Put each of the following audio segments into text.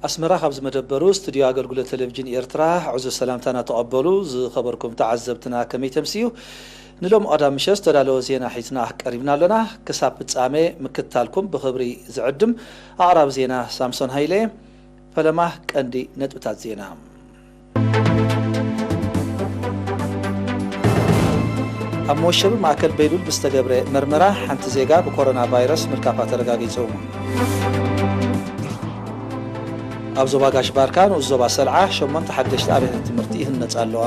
ኣስመራ ካብ ዝመደበሩ ስቱድዮ ኣገልግሎት ቴሌቪዥን ኤርትራ ዕዙዝ ሰላምታና ተቐበሉ። ዝኸበርኩም ተዓዘብትና ከመይ ተምስዩ? ንሎም ቀዳም ምሸት ዝተዳለወ ዜና ሒዝና ቀሪብና ኣለና። ክሳብ ፍጻሜ ምክትታልኩም ብኽብሪ ዝዕድም ኣቕራቢ ዜና ሳምሶን ሃይለ። ፈለማ ቀንዲ ነጥብታት ዜና። ኣብ መወሸቢ ማእከል በይሉል ብዝተገብረ መርመራ ሓንቲ ዜጋ ብኮሮና ቫይረስ ምልካፋ ተረጋጊጹ። ኣብ ዞባ ጋሽ ባርካ ንኡስ ዞባ ሰልዓ ሸሞንተ ሓደሽቲ ኣብያተ ትምህርቲ ይህነጻ ኣለዋ።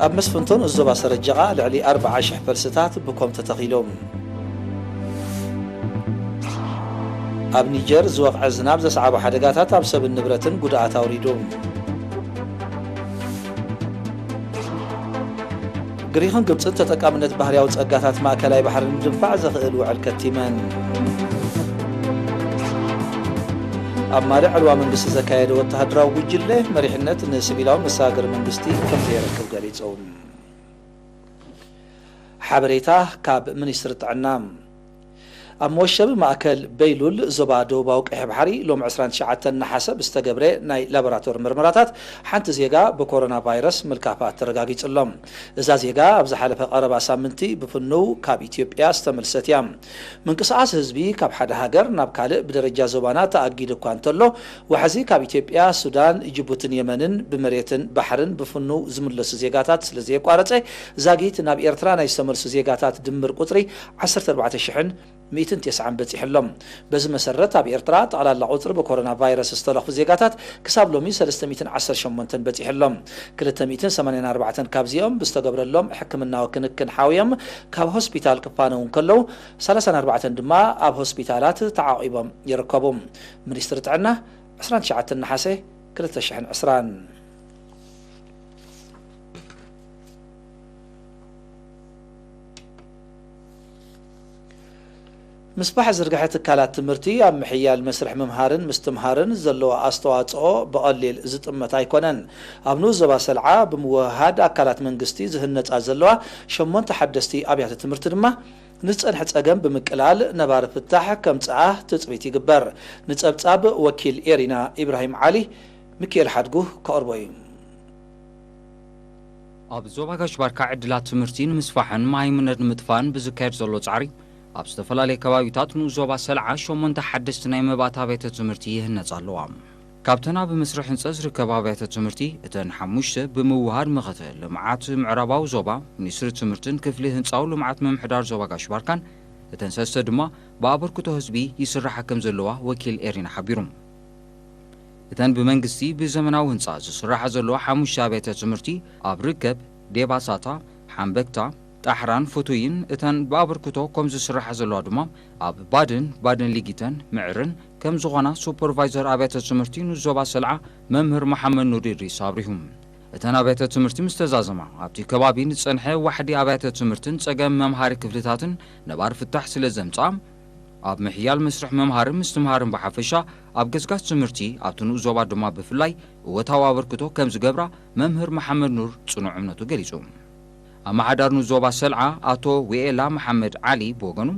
ኣብ መስፍንቶ ንኡስ ዞባ ሰረጀቓ ልዕሊ ኣርብዓ ሽሕ ፈልስታት ብኮም ተተኺሎም። ኣብ ኒጀር ዝወቕዐ ዝናብ ዘስዓቦ ሓደጋታት ኣብ ሰብን ንብረትን ጉድኣት ኣውሪዱ። ግሪኽን ግብጽን ተጠቃምነት ባህርያዊ ጸጋታት ማእከላይ ባሕሪ ንምድንፋዕ ዘኽእል ውዕል ከቲመን። ኣብ ማሊ ዕልዋ መንግስቲ ዘካየደ ወተሃደራዊ ጉጅለ መሪሕነት ንሲቪላዊ መሰጋገሪ መንግስቲ ከም ዘየረክብ ገሊጹ። ሓበሬታ ካብ ሚኒስትሪ ጥዕና። ኣብ መወሸቢ ማእከል በይሉል ዞባ ደቡባዊ ቀይሕ ባሕሪ ሎም ዕስራን ትሽዓተን ነሓሰ ብዝተገብረ ናይ ላቦራቶሪ ምርመራታት ሓንቲ ዜጋ ብኮሮና ቫይረስ ምልካፋ ተረጋጊጹ ኣሎ። እዛ ዜጋ ኣብ ዝሓለፈ ቀረባ ሳምንቲ ብፍኑው ካብ ኢትዮጵያ ዝተመልሰት እያ። ምንቅስቓስ ህዝቢ ካብ ሓደ ሃገር ናብ ካልእ ብደረጃ ዞባና ተኣጊዱ እኳ እንተሎ፣ ዋሕዚ ካብ ኢትዮጵያ፣ ሱዳን፣ ጅቡትን የመንን ብመሬትን ባሕርን ብፍኑው ዝምለሱ ዜጋታት ስለ ዘየቋረጸ፣ ዛጊት ናብ ኤርትራ ናይ ዝተመልሱ ዜጋታት ድምር ቁጽሪ ዓሰርተ ኣርባዕተ ሽሕን ሚእትን ተስዓን በጺሑ ኣሎ። በዚ መሰረት ኣብ ኤርትራ ጠቕላላ ቁጽሪ ብኮሮና ቫይረስ ዝተለኽፉ ዜጋታት ክሳብ ሎሚ ሰለስተ ሚእትን ዓሰርተ ሸሞንተን በጺሑ ኣሎ። ክልተ ሚእትን ሰማንያን ኣርባዕተን ካብዚኦም ብዝተገብረሎም ሕክምናዊ ክንክን ሓውዮም ካብ ሆስፒታል ክፋነዉ እንከለዉ፣ ሰላሳን ኣርባዕተን ድማ ኣብ ሆስፒታላት ተዓቒቦም ይርከቡ። ሚኒስትሪ ጥዕና ዕስራን ትሽዓተን ነሓሰ ክልተ ሽሕን ዕስራን። ምስፋሕ ዝርግሐ ትካላት ትምህርቲ ኣብ ምሕያል መስርሕ ምምሃርን ምስትምሃርን ዘለዎ ኣስተዋጽኦ ብቐሊል ዝጥመት ኣይኮነን። ኣብ ንኡስ ዞባ ሰልዓ ብምውህሃድ ኣካላት መንግስቲ ዝህነጻ ዘለዋ ሸሞንተ ሓደስቲ ኣብያተ ትምህርቲ ድማ ንዝጸንሐ ጸገም ብምቅላል ነባሪ ፍታሕ ከምጽኣ ትጽቢት ይግበር። ንጸብጻብ ወኪል ኤሪና ኢብራሂም ዓሊ፣ ሚኪኤል ሓድጉ ከቕርቦ እዩ። ኣብ ዞባ ጋሽ ባርካ ዕድላት ትምህርቲ ንምስፋሕን መሃይምነት ንምጥፋእን ብዝካየድ ዘሎ ጻዕሪ፣ ኣብ ዝተፈላለየ ከባቢታት ንኡስ ዞባ ሰልዓ ሸሞንተ ሓደስቲ ናይ መባእታ ቤተ ትምህርቲ ይህነጻ ኣለዋ። ካብተን ኣብ መስርሕ ህንጸት ዝርከባ ኣብያተ ትምህርቲ፣ እተን ሓሙሽተ ብምውሃድ መኸተ ልምዓት ምዕራባዊ ዞባ፣ ሚኒስትሪ ትምህርትን ክፍሊ ህንጻዊ ልምዓት ምምሕዳር ዞባ ጋሽ ባርካን፣ እተን ሰለስተ ድማ ብኣበርክቶ ህዝቢ ይስራሓ ከም ዘለዋ ወኪል ኤሪና ሓቢሩ። እተን ብመንግስቲ ብዘመናዊ ህንጻ ዝስራሓ ዘለዋ ሓሙሽተ ኣብያተ ትምህርቲ ኣብ ርከብ፣ ዴባሳታ፣ ሓምበግታ፣ ጣሕራን ፍቱይን፣ እተን ብኣበርክቶ ከም ዝስራሓ ዘለዋ ድማ ኣብ ባድን፣ ባድን ሊጊተን፣ ምዕርን ከም ዝኾና ሱፐርቫይዘር ኣብያተ ትምህርቲ ንዞባ ሰልዓ መምህር መሓመድ ኑር ኢድሪስ ኣብሪሁ። እተን ኣብያተ ትምህርቲ ምስ ተዛዘማ፣ ኣብቲ ከባቢ ንጸንሐ ዋሕዲ ኣብያተ ትምህርትን ጸገም መምሃሪ ክፍልታትን ነባር ፍታሕ ስለ ዘምጽኣ፣ ኣብ ምሕያል መስርሕ ምምሃርን ምስትምሃርን ብሓፈሻ፣ ኣብ ገስጋስ ትምህርቲ ኣብቲ ንኡስ ዞባ ድማ ብፍላይ እወታዊ ኣበርክቶ ከም ዝገብራ መምህር መሓመድ ኑር ጽኑዕ እምነቱ ገሊጹ። ኣመሓዳሪ ንኡስ ዞባ ሰልዓ ኣቶ ዊኤላ መሓመድ ዓሊ ብወገኑ፣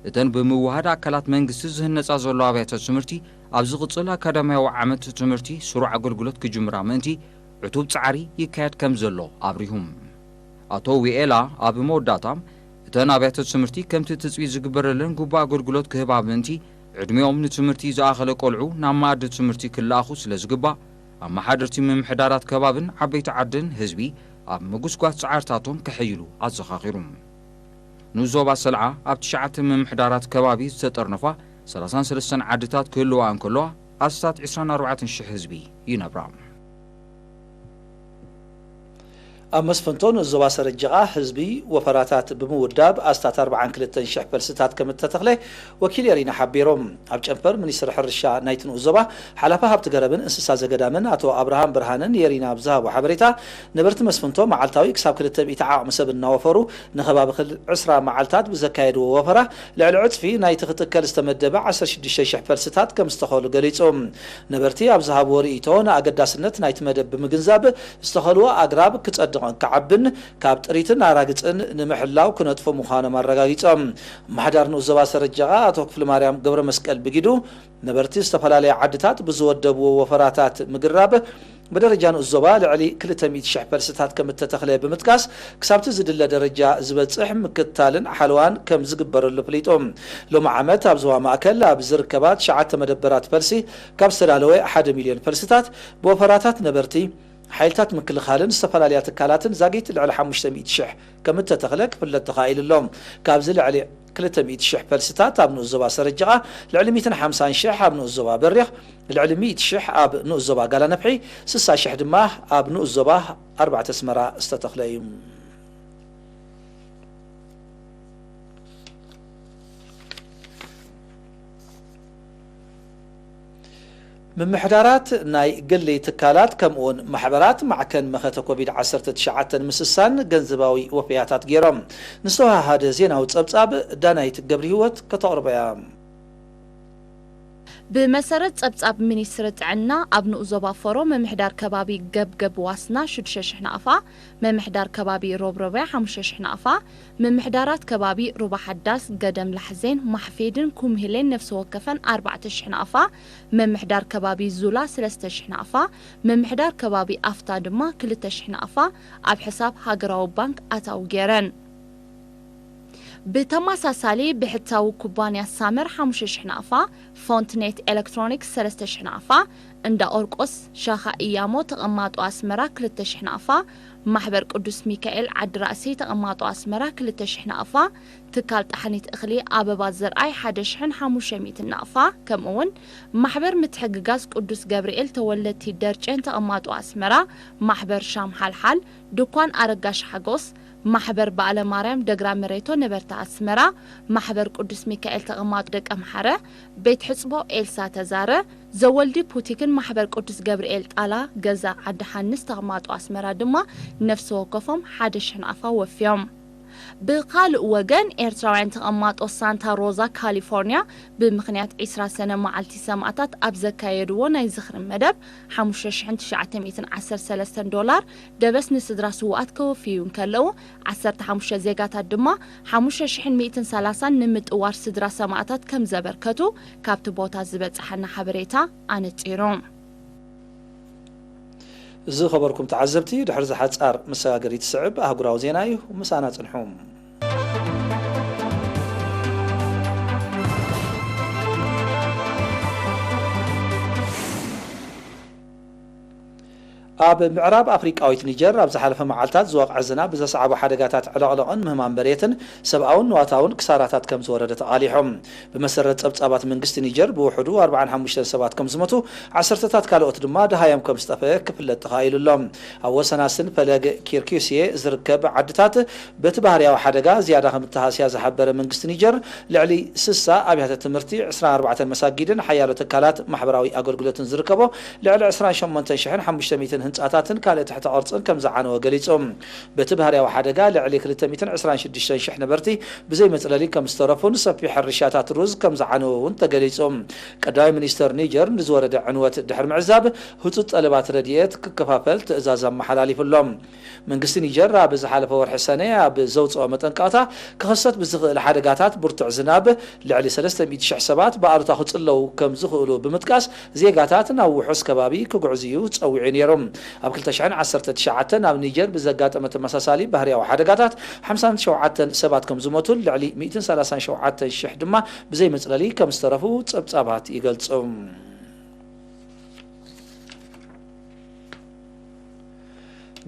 እተን ብምውሃድ ኣካላት መንግስቲ ዝህነጻ ዘሎ ኣብያተ ትምህርቲ ኣብ ዝቕጽል ኣካዳሚያዊ ዓመት ትምህርቲ ስሩዕ ኣገልግሎት ክጅምራ ምእንቲ ዕቱብ ጻዕሪ ይካየድ ከም ዘሎ ኣብሪሁ። ኣቶ ዊኤላ ኣብ መወዳእታ፣ እተን ኣብያተ ትምህርቲ ከምቲ ትጽቢት ዝግበረለን ግቡእ ኣገልግሎት ክህባ ምእንቲ፣ ዕድሚኦም ንትምህርቲ ዝኣኸለ ቆልዑ ናብ መኣዲ ትምህርቲ ክለኣኹ ስለ ዝግባእ፣ ኣመሓደርቲ ምምሕዳራት ከባብን ዓበይቲ ዓድን ህዝቢ ኣብ ምጉስጓስ ጻዕርታቶም ከሐይሉ ኣዘኻኺሩ። ንዞባ ሰልዓ ኣብ ትሽዓተ ምምሕዳራት ከባቢ ዝተጠርነፋ ሰላሳን ሰለስተን ዓድታት ክህልዋ እንከለዋ፣ ኣስታት ዕስራን ኣርባዕተን ሽሕ ህዝቢ ይነብራ። ኣብ መስፈንቶ ንዞባ ሰረጀቓ ህዝቢ ወፈራታት ብምውዳብ ኣስታት ኣርባዓን ክልተን ሽሕ ፈልስታት ከም እተተኽለ ወኪል ኤሪና ሓቢሮም። ኣብ ጨንፈር ሚኒስትሪ ሕርሻ ናይቲ ንኡስ ዞባ ሓላፊ ሃብቲ ገረብን እንስሳ ዘገዳምን ኣቶ ኣብርሃም ብርሃነ ንኤሪና ኣብ ዝሃቦ ሓበሬታ፣ ነበርቲ መስፍንቶ መዓልታዊ ክሳብ ክልተ ሚእቲ ዓቕሚ ሰብ እናወፈሩ ንኸባቢ ክል-፣ ዕስራ መዓልታት ብዘካየድዎ ወፈራ ልዕሊ ዕጽፊ ናይቲ ክጥከል ዝተመደበ ዓሰርተ ሽዱሽተ ሽሕ ፈልስታት ከም ዝተኸሉ ገሊጹ። ነበርቲ ኣብ ዝሃብዎ ርእይቶ ንኣገዳስነት ናይቲ መደብ ብምግንዛብ ዝተኸልዎ ኣግራብ ክጸድቕ ክዓብን ካብ ጥሪትን ኣራግፅን ንምሕላው ክነጥፉ ምዃኖም ኣረጋጊፆም። ኣመሓዳር ንኡስ ዞባ ሰረጀቓ ኣቶ ክፍለ ማርያም ገብረ መስቀል ብጊዱ፣ ነበርቲ ዝተፈላለያ ዓድታት ብዝወደብዎ ወፈራታት ምግራብ ብደረጃ ንኡስ ዞባ ልዕሊ ክልተ ሚእቲ ሽሕ ፐልስታት ከም እተተኽለ ብምጥቃስ፣ ክሳብቲ ዝድለ ደረጃ ዝበፅሕ ምክትታልን ሓለዋን ከም ዝግበረሉ ኣፍሊጡ። ሎሚ ዓመት ኣብ ዞባ ማእከል ኣብ ዝርከባ ትሽዓተ መደበራት ፈልሲ ካብ ዝተዳለወ ሓደ ሚልዮን ፈልስታት ብወፈራታት ነበርቲ፣ ሓይልታት ምክልኻልን ዝተፈላለያ ትካላትን ዛጊት ልዕሊ ሓሙሽተ ሚእቲ ሽሕ ከም እተተኽለ ክፍለጥ ተኻኢሉ ኣሎ። ካብዚ ልዕሊ ክልተ ሚእቲ ሽሕ ፈልስታት ኣብ ንኡስ ዞባ ሰረጀቓ፣ ልዕሊ ሚእትን ሓምሳን ሽሕ ኣብ ንኡስ ዞባ በሪኽ፣ ልዕሊ ሚእቲ ሽሕ ኣብ ንኡስ ዞባ ጋላ ነፍሒ፣ ስሳ ሽሕ ድማ ኣብ ንኡስ ዞባ ኣርባዕተ ኣስመራ ዝተተኽለ እዩ። ምምሕዳራት ናይ ግሊ ትካላት ከምኡውን ማሕበራት ማዕከን መኸተ ኮቪድ ዓሰርተ ትሽዓተ ንምስሳን ገንዘባዊ ወፈያታት ገይሮም። ንዝተወሃሃደ ዜናዊ ጸብጻብ ዳናይት ገብረ ህይወት ከተቕርቦ እያ። ብመሰረት ጸብጻብ ሚኒስትሪ ጥዕና፣ ኣብ ንኡስ ዞባ ፎሮ ምምሕዳር ከባቢ ገብገብ ዋስና ሽዱሽተ ሽሕ ናቕፋ፣ ምምሕዳር ከባቢ ሮብሮብያ ሓሙሽተ ሽሕ ናቕፋ፣ ምምሕዳራት ከባቢ ሩባ ሓዳስ፣ ገደም ላሕዜን፣ ማሕፌድን ኩምሂሌን ነፍሲ ወከፈን ኣርባዕተ ሽሕ ናቕፋ፣ ምምሕዳር ከባቢ ዙላ ሰለስተ ሽሕ ናቕፋ፣ ምምሕዳር ከባቢ ኣፍታ ድማ ክልተ ሽሕ ናቕፋ ኣብ ሕሳብ ሃገራዊ ባንክ ኣታዊ ገይረን። ብተመሳሳሊ ብሕታዊ ኩባንያ ሳመር ሓሙሽተ ሽሕ ናቕፋ፣ ፎንትኔት ኤሌክትሮኒክስ ሰለስተ ሽሕ ናቕፋ፣ እንዳ ኦርቆስ ሻኻ እያሞ ተቐማጦ ኣስመራ ክልተ ሽሕ ናቕፋ፣ ማሕበር ቅዱስ ሚካኤል ዓዲ ራእሲ ተቐማጦ ኣስመራ ክልተ ሽሕ ናቕፋ፣ ትካል ጣሕኒት እኽሊ ኣበባ ዘርኣይ ሓደ ሽሕን ሓሙሽተ ሚእትን ናቕፋ፣ ከምኡውን ማሕበር ምትሕግጋዝ ቅዱስ ገብርኤል ተወለድቲ ደርጨን ተቐማጦ ኣስመራ፣ ማሕበር ሻም ሓልሓል፣ ድኳን ኣረጋሽ ሓጎስ፣ ማሕበር በዓለ ማርያም ደግራ መሬቶ ነበርታ ኣስመራ፣ ማሕበር ቅዱስ ሚካኤል ተቐማጦ ደቀምሓረ፣ ቤት ሕጽቦ ኤልሳ ተዛረ፣ ዘወልዲ ቡቲክን ማሕበር ቅዱስ ገብርኤል ጣላ ገዛ ዓዲ ሓንስ ተቐማጦ ኣስመራ ድማ ነፍሲ ወከፎም ሓደ ሽሕ ናቕፋ ወፍዮም። ብኻልእ ወገን ኤርትራውያን ተቐማጦ ሳንታ ሮዛ ካሊፎርኒያ ብምኽንያት ዒስራ ሰነ መዓልቲ ሰማእታት ኣብ ዘካየድዎ ናይ ዝኽሪ መደብ ሓሙሽተ ሽሕን ትሽዓተ ሚእትን ዓሰርተ ሰለስተን ዶላር ደበስ ንስድራ ስዉኣት ከወፍዩ እንከለዉ፣ ዓሰርተ ሓሙሽተ ዜጋታት ድማ ሓሙሽተ ሽሕን ሚእትን ሰላሳን ንምጥዋር ስድራ ሰማእታት ከም ዘበርከቱ ካብቲ ቦታ ዝበጽሓና ሓበሬታ ኣነጺሩ። ዝኸበርኩም ተዓዘብቲ፣ ድሕሪ ዝሓጻር መሰጋገሪ ትስዕብ ኣህጉራዊ ዜና እዩ። ምሳና ጽንሑ። ኣብ ምዕራብ ኣፍሪቃዊት ኒጀር ኣብ ዝሓለፈ መዓልታት ዝወቕዐ ዝናብ ብዘስዓቦ ሓደጋታት ዕለቕለቕን ምህማን መሬትን ሰብኣውን ንዋታውን ክሳራታት ከም ዝወረደ ተቓሊሖም። ብመሰረት ጸብጻባት መንግስቲ ኒጀር ብውሕዱ ኣርባዓን ሓሙሽተን ሰባት ከም ዝሞቱ፣ ዓሰርተታት ካልኦት ድማ ደሃዮም ከም ዝጠፍአ ክፍለጥ ተኻኢሉ ኣሎ። ኣብ ወሰናስን ፈለግ ኪርኩስየ ዝርከብ ዓድታት በቲ ባህርያዊ ሓደጋ ዝያዳ ከም እተሃስያ ዝሓበረ መንግስቲ ኒጀር፣ ልዕሊ ስሳ ኣብያተ ትምህርቲ፣ ዕስራን ኣርባዕተን መሳጊድን ሓያሎ ትካላት ማሕበራዊ ኣገልግሎትን ዝርከቦ ልዕሊ ዕስራን ሸሞንተን ሽሕን ሓሙሽተ ሚእትን ህንጻታትን ካልእ ትሕተ ቅርጽን ከም ዝዓነወ ገሊጹ። በቲ ባህርያዊ ሓደጋ ልዕሊ ክልተ ሚእትን ዕስራን ሽዱሽተን ሽሕ ነበርቲ ብዘይ መጽለሊ ከም ዝተረፉን ሰፊሕ ሕርሻታት ሩዝ ከም ዝዓነወ እውን ተገሊጹ። ቀዳማይ ሚኒስተር ኒጀር ንዝወረደ ዕንወት ድሕሪ ምዕዛብ ህጹጽ ጠለባት ረድኤት ክከፋፈል ትእዛዝ ኣመሓላሊፉ ኣሎ። መንግስቲ ኒጀር ኣብ ዝሓለፈ ወርሒ ሰነ ኣብ ዘውጽኦ መጠንቀቕታ ክኽሰት ብዝኽእል ሓደጋታት ብርቱዕ ዝናብ ልዕሊ ሰለስተ ሚእቲ ሽሕ ሰባት ብኣሉታ ክጽለዉ ከም ዝኽእሉ ብምጥቃስ ዜጋታት ናብ ውሑስ ከባቢ ክጉዕዙ እዩ ጸዊዑ ነይሩ። ኣብ ክልተ ሽሕን ዓሰርተ ትሽዓተን ኣብ ኒጀር ብዘጋጠመ ተመሳሳሊ ባህርያዊ ሓደጋታት ሓምሳን ሸውዓተን ሰባት ከም ዝሞቱን ልዕሊ ሚእትን ሰላሳን ሸውዓተን ሽሕ ድማ ብዘይ መጽለሊ ከም ዝተረፉ ጸብጻባት ይገልጹ።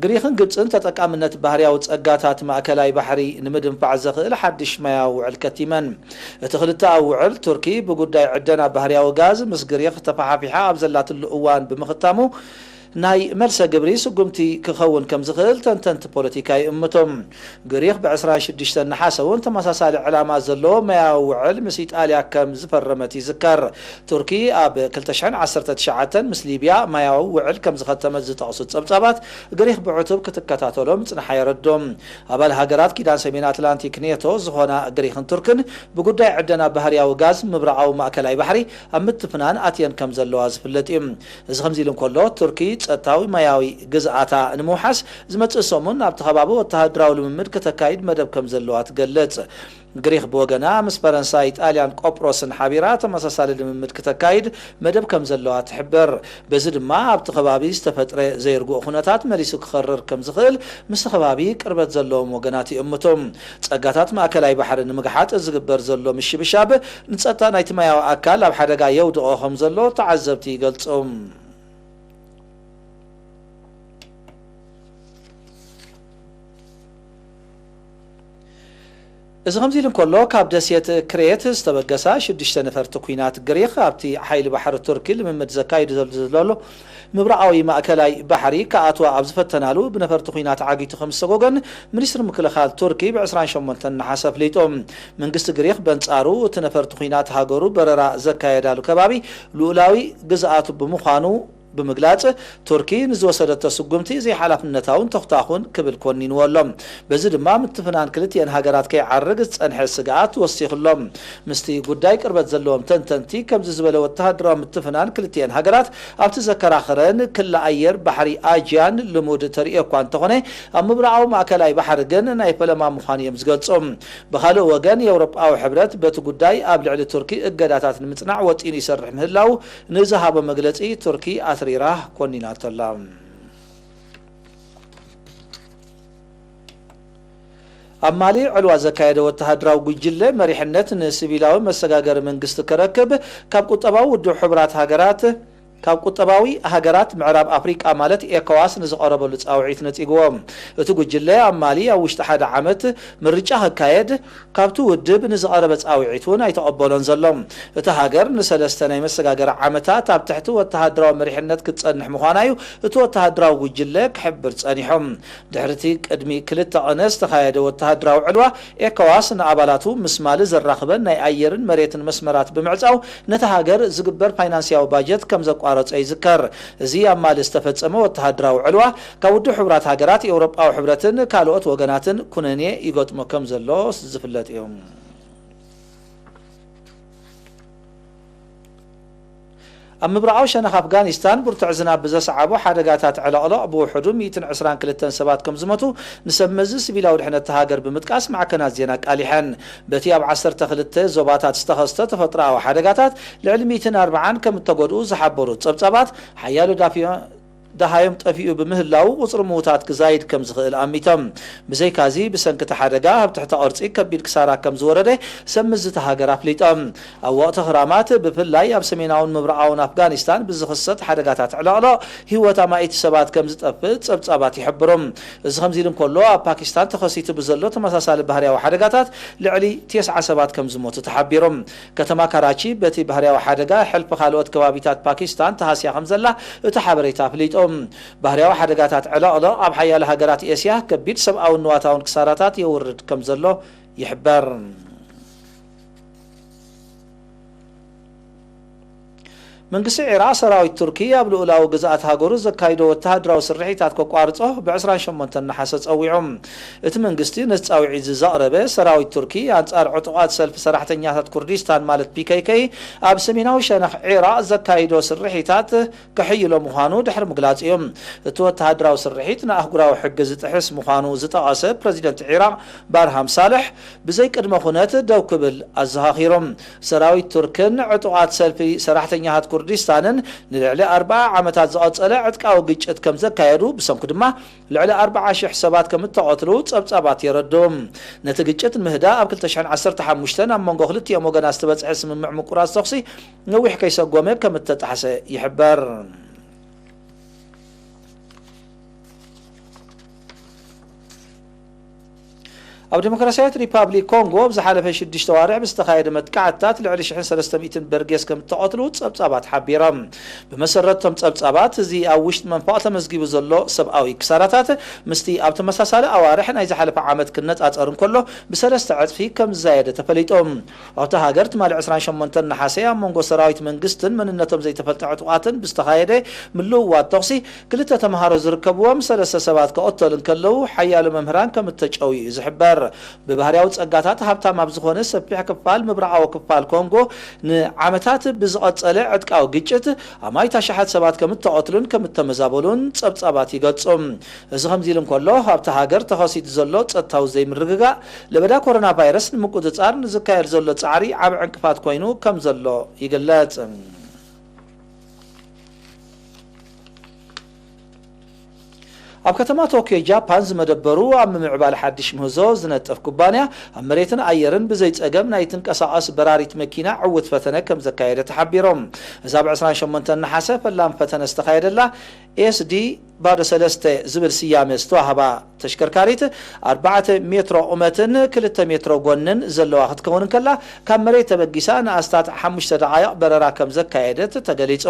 ግሪኽን ግብጽን ተጠቃምነት ባህርያዊ ጸጋታት ማእከላይ ባሕሪ ንምድንፋዕ ዘኽእል ሓድሽ ማያዊ ውዕል ከቲመን። እቲ ክልተኣዊ ውዕል፣ ቱርኪ ብጉዳይ ዕደና ባህርያዊ ጋዝ ምስ ግሪኽ ተፈሓፊሓ ኣብ ዘላትሉ እዋን ብምኽታሙ፣ ናይ መልሰ ግብሪ ስጉምቲ ክኸውን ከም ዝኽእል ተንተንቲ ፖለቲካ ይእምቱ። ግሪኽ ብ ዕስራን ሽዱሽተን ነሓሰ እውን ተመሳሳሊ ዕላማ ዘለዎ ማያዊ ውዕል ምስ ኢጣልያ ከም ዝፈረመት ይዝከር። ቱርኪ ኣብ ክልተ ሽሕን ዓሰርተ ትሽዓተን ምስ ሊብያ ማያዊ ውዕል ከም ዝኸተመት ዝጠቕሱ ጸብጻባት፣ ግሪኽ ብዕቱብ ክትከታተሎ ምጽንሓ የረድኡ። ኣባል ሃገራት ኪዳን ሰሜን ኣትላንቲክ ኔቶ ዝኾና ግሪኽን ቱርክን ብጉዳይ ዕደና ባህርያዊ ጋዝ ምብራቓዊ ማእከላይ ባሕሪ ኣብ ምትፍናን ኣትየን ከም ዘለዋ ዝፍለጥ እዩ። እዚ ከምዚ ኢሉ እንከሎ፣ ቱርኪ ጸጥታዊ ማያዊ ግዝኣታ ንምውሓስ ዝመጽእ ሰሙን ኣብቲ ከባቢ ወተሃደራዊ ልምምድ ከተካይድ መደብ ከም ዘለዋ ትገልጽ። ግሪኽ ብወገና ምስ ፈረንሳይ፣ ጣልያን፣ ቆጵሮስን ሓቢራ ተመሳሳሊ ልምምድ ክተካይድ መደብ ከም ዘለዋ ትሕብር። በዚ ድማ ኣብቲ ከባቢ ዝተፈጥረ ዘይርጉእ ኩነታት መሊሱ ክኸርር ከም ዝኽእል ምስቲ ከባቢ ቅርበት ዘለዎም ወገናት ይእምቱ። ጸጋታት ማእከላይ ባሕሪ ንምግሓጥ ዝግበር ዘሎ ምሽብሻብ ንጸጥታ ናይቲ ማያዊ ኣካል ኣብ ሓደጋ የውድቖ ከም ዘሎ ተዓዘብቲ ይገልጹ። እዚ ከምዚ ኢሉ እንከሎ፣ ካብ ደሴት ክሬት ዝተበገሳ ሽዱሽተ ነፈርቲ ኲናት ግሪኽ ኣብቲ ሓይሊ ባሕሪ ቱርኪ ልምምድ ዘካይዱ ዘሎ ምብራቓዊ ማእከላይ ባሕሪ ክኣትዋ ኣብ ዝፈተናሉ ብነፈርቲ ኲናት ዓጊቱ ከም ዝሰጎገን ሚኒስትሪ ምክልኻል ቱርኪ ብ ዕስራን ሸሞንተን ነሓሰ ኣፍሊጡ። መንግስቲ ግሪኽ በንጻሩ እቲ ነፈርቲ ኲናት ሃገሩ በረራ ዘካየዳሉ ከባቢ ልኡላዊ ግዝኣቱ ብምዃኑ ብምግላጽ፣ ቱርኪ ንዝወሰደቶ ስጉምቲ ዘይሓላፍነታውን ተኹታኹን ክብል ኮኒንዎ ኣሎ። በዚ ድማ ምትፍናን ክልቲኤን ሃገራት ከይዓርግ ዝጸንሐ ስግኣት ወሲኹ ኣሎ። ምስቲ ጉዳይ ቅርበት ዘለዎም ተንተንቲ ከምዚ ዝበለ ወተሃደራዊ ምትፍናን ክልቲኤን ሃገራት ኣብቲ ዘከራኽረን ክሊ ኣየር ባሕሪ ኣጅያን ልሙድ ተርእዮ እኳ እንተኾነ፣ ኣብ ምብራቓዊ ማእከላይ ባሕሪ ግን ናይ ፈለማ ምዃኑ እዮም ዝገልጹ። ብኻልእ ወገን፣ የውሮጳዊ ሕብረት በቲ ጉዳይ ኣብ ልዕሊ ቱርኪ እገዳታት ንምጽናዕ ወጢኑ ይሰርሕ ምህላው ንዝሃቦ መግለጺ ቱርኪ ኣትሪራ ኮኒናቶ ኣላ። ኣብ ማሊ ዕልዋ ዘካየደ ወተሃደራዊ ጉጅለ መሪሕነት ንሲቪላዊ መሰጋገሪ መንግስቲ ክረክብ ካብ ቁጠባዊ ውድብ ሕቡራት ሃገራት ካብ ቁጠባዊ ሃገራት ምዕራብ ኣፍሪቃ ማለት ኤኮዋስ ንዝቐረበሉ ጻውዒት ነጺግዎ። እቲ ጉጅለ ኣብ ማሊ ኣብ ውሽጢ ሓደ ዓመት ምርጫ ክካየድ ካብቲ ውድብ ንዝቐረበ ጻውዒት እውን ኣይተቐበሎን ዘሎ። እታ ሃገር ንሰለስተ ናይ መሰጋገሪ ዓመታት ኣብ ትሕቲ ወተሃደራዊ መሪሕነት ክትጸንሕ ምዃና እዩ እቲ ወተሃደራዊ ጉጅለ ክሕብር ጸኒሑ። ድሕሪቲ ቅድሚ ክልተ ቐነ ዝተኻየደ ወተሃደራዊ ዕልዋ፣ ኤኮዋስ ንኣባላቱ ምስ ማሊ ዘራኽበን ናይ ኣየርን መሬትን መስመራት ብምዕጻው ነታ ሃገር ዝግበር ፋይናንስያዊ ባጀት ከም ዘቋረጸ ይዝከር። እዚ ኣብ ማሊ ዝተፈጸመ ወተሃደራዊ ዕልዋ ካብ ውድብ ሕቡራት ሃገራት፣ ኤውሮጳዊ ሕብረትን ካልኦት ወገናትን ኩነኔ ይገጥሞ ከም ዘሎ ዝፍለጥ እዩ። ኣብ ምብራቓዊ ሸነኽ ኣፍጋኒስታን ብርቱዕ ዝናብ ብዘስዓቦ ሓደጋታት ዕለቕለቕ ብውሕዱ ሚእትን ዕስራን ክልተን ሰባት ከም ዝሞቱ ንሰብ መዚ ሲቪላዊ ድሕነት እታ ሃገር ብምጥቃስ ማዕከናት ዜና ኣቃሊሐን። በቲ ኣብ ዓሰርተ ክልተ ዞባታት ዝተኸስተ ተፈጥሮኣዊ ሓደጋታት ልዕሊ ሚእትን ኣርባዓን ከም እተጎድኡ ዝሓበሩ ጸብጻባት፣ ሓያሎ ዳፊዮ-፣ ደሃዮም ጠፊኡ ብምህላዉ ቁጽሪ ምዉታት ክዛይድ ከም ዝኽእል ኣሚቶም። ብዘይካዚ፣ ብሰንኪ እቲ ሓደጋ ኣብ ትሕተ ቅርጺ ከቢድ ክሳራ ከም ዝወረደ ሰብ ምዚ እታ ሃገር ኣፍሊጦም። ኣብ ወቕቲ ክራማት፣ ብፍላይ ኣብ ሰሜናውን ምብራቓውን ኣፍጋኒስታን ብዝኽሰት ሓደጋታት ዕለቕለቕ፣ ህይወት ኣማኢት ሰባት ከም ዝጠፍእ ጸብጻባት ይሕብሩ። እዚ ከምዚ ኢሉ እንከሎ፣ ኣብ ፓኪስታን ተኸሲቱ ብዘሎ ተመሳሳሊ ባህርያዊ ሓደጋታት ልዕሊ ተስዓ ሰባት ከም ዝሞቱ ተሓቢሩ። ከተማ ካራቺ በቲ ባህርያዊ ሓደጋ ሕልፊ ካልኦት ከባቢታት ፓኪስታን ተሃስያ ከም ዘላ እቲ ሓበሬታ ኣፍሊጡ። ባህርያዊ ሓደጋታት ዕለቕለቕ ኣብ ሓያለ ሃገራት ኤስያ ከቢድ ሰብኣውን ንዋታውን ክሳራታት የውርድ ከም ዘሎ ይሕበር። መንግስቲ ዒራቕ ሰራዊት ቱርኪ ኣብ ልኡላዊ ግዝኣት ሃገሩ ዘካይዶ ወተሃደራዊ ስርሒታት ከቋርጾ ብ ዕስራን ሸሞንተን ነሓሰ ጸዊዑ። እቲ መንግስቲ ነዚ ጻውዒት እዚ ዘቕረበ፣ ሰራዊት ቱርኪ ኣንጻር ዕጡቓት ሰልፊ ሰራሕተኛታት ኩርዲስታን ማለት ፒ ኬ ኬ ኣብ ሰሜናዊ ሸነኽ ዒራቕ ዘካይዶ ስርሒታት ከሐይሎ ምዃኑ ድሕሪ ምግላጽ እዩ። እቲ ወተሃደራዊ ስርሒት ንኣህጉራዊ ሕጊ ዝጥሕስ ምዃኑ ዝጠቐሰ ፕረዚደንት ዒራቕ ባርሃም ሳልሕ ብዘይ ቅድመ ኩነት ደው ክብል ኣዘኻኺሩ። ሰራዊት ቱርክን ዕጡቓት ሰልፊ ሰራሕተኛታት ኩርዲስታንን ንልዕሊ ኣርብዓ ዓመታት ዝቐጸለ ዕጥቃዊ ግጭት ከም ዘካየዱ፣ ብሰንኩ ድማ ልዕሊ ኣርብዓ ሽሕ ሰባት ከም እተቐትሉ ጸብጻባት የረድኡ። ነቲ ግጭት ንምህዳእ ኣብ ክልተ ሽሕን ዓሰርተ ሓሙሽተን ኣብ መንጎ ክልቲኦም ወገናት ዝተበጽሐ ስምምዕ ምቁራጽ ተኹሲ ነዊሕ ከይሰጎመ ከም እተጣሕሰ ይሕበር። ኣብ ዲሞክራሲያዊት ሪፓብሊክ ኮንጎ ኣብ ዝሓለፈ ሽዱሽተ ኣዋርሕ ብዝተኻየደ መጥቃዕትታት ልዕሊ ሽሕን ሰለስተ ሚእትን በርጌስ ከም እተቐትሉ ጸብጻባት ሓቢሮም። ብመሰረት እቶም ጸብጻባት፣ እዚ ኣብ ውሽጢ መንፈቕ ተመዝጊቡ ዘሎ ሰብኣዊ ክሳራታት ምስቲ ኣብ ተመሳሳሊ ኣዋርሕ ናይ ዝሓለፈ ዓመት ክነጻጸር እንከሎ ብሰለስተ ዕጽፊ ከም ዝዛየደ ተፈሊጡ። ኣብታ ሃገር ትማሊ ዕስራን ሸሞንተን ነሓሰ ኣብ መንጎ ሰራዊት መንግስትን መንነቶም ዘይተፈልጠ ዕጡቓትን ብዝተኻየደ ምልውዋጥ ተኹሲ ክልተ ተምሃሮ ዝርከብዎም ሰለስተ ሰባት ክቕተሉ እንከለዉ ሓያሎ መምህራን ከም እተጨውዩ እዩ ዝሕበር። ብባህርያዊ ጸጋታት ሃብታም ኣብ ዝኾነ ሰፊሕ ክፋል ምብራቓዊ ክፋል ኮንጎ ንዓመታት ብዝቐጸለ ዕጥቃዊ ግጭት ኣማኢት ኣሽሓት ሰባት ከም እተቐትሉን ከም እተመዛበሉን ጸብጻባት ይገልጹ። እዚ ከምዚ ኢሉ እንከሎ፣ ኣብታ ሃገር ተኸሲቱ ዘሎ ጸጥታዊ ዘይምርግጋእ ለበዳ ኮሮና ቫይረስ ንምቁጽጻር ንዝካየድ ዘሎ ጻዕሪ ዓቢ ዕንቅፋት ኮይኑ ከም ዘሎ ይግለጽ። ኣብ ከተማ ቶክዮ ጃፓን ዝመደበሩ ኣብ ምምዕባል ሓድሽ ምህዞ ዝነጥፍ ኩባንያ ኣብ መሬትን ኣየርን ብዘይ ጸገም ናይ ትንቀሳቐስ በራሪት መኪና ዕውት ፈተነ ከም ዘካየደ ተሓቢሮም። እዛ ብ ዕስራን ሸሞንተን ነሓሰ ፈላም ፈተነ ዝተኻየደላ ኤስዲ ባዶ ሰለስተ ዝብል ስያመ ዝተዋህባ ተሽከርካሪት ኣርባዕተ ሜትሮ ቁመትን ክልተ ሜትሮ ጎንን ዘለዋ ክትከውን እንከላ፣ ካብ መሬት ተበጊሳ ንኣስታት ሓሙሽተ ደቓይቕ በረራ ከም ዘካየደት ተገሊጹ።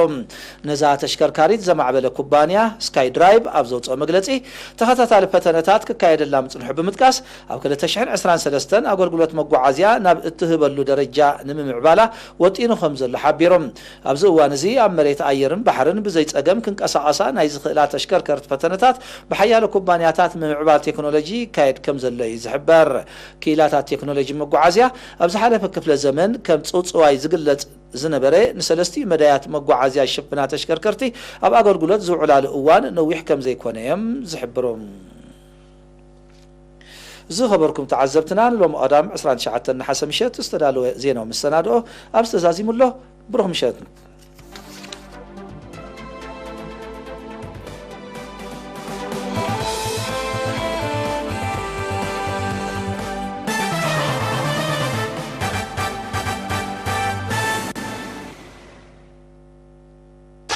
ነዛ ተሽከርካሪት ዘማዕበለ ኩባንያ ስካይ ድራይቭ ኣብ ዘውፅኦ መግለጺ፣ ተኸታታሊ ፈተነታት ክካየደላ ምጽንሑ ብምጥቃስ፣ ኣብ ክልተ ሽሕን ዕስራን ሰለስተን ኣገልግሎት መጓዓዝያ ናብ እትህበሉ ደረጃ ንምምዕባላ ወጢኑ ከም ዘሎ ሓቢሩ። ኣብዚ እዋን እዚ ኣብ መሬት፣ ኣየርን ባሕርን ብዘይ ጸገም ክንቀሳቐሳ ናይ ዝኽእላ ተሽከርከርቲ ፈተነታት ብሓያሎ ኩባንያታት ምምዕባል ቴክኖሎጂ ይካየድ ከም ዘሎ እዩ ዝሕበር። ክኢላታት ቴክኖሎጂ መጓዓዝያ ኣብ ዝሓለፈ ክፍለ ዘመን ከም ጽውጽዋይ ዝግለጽ ዝነበረ ንሰለስቲኡ መዳያት መጓዓዝያ ዝሽፍና ተሽከርከርቲ ኣብ ኣገልግሎት ዝውዕላሉ እዋን ነዊሕ ከም ዘይኮነ እዮም ዝሕብሩ። ዝኸበርኩም ተዓዘብትና፣ ንሎሚ ቀዳም ዕስራን ትሽዓተን ነሓሰ ምሸት ዝተዳለወ ዜናዊ መሰናድኦ ኣብዚ ተዛዚሙ ኣሎ። ብሩኽ ምሸት።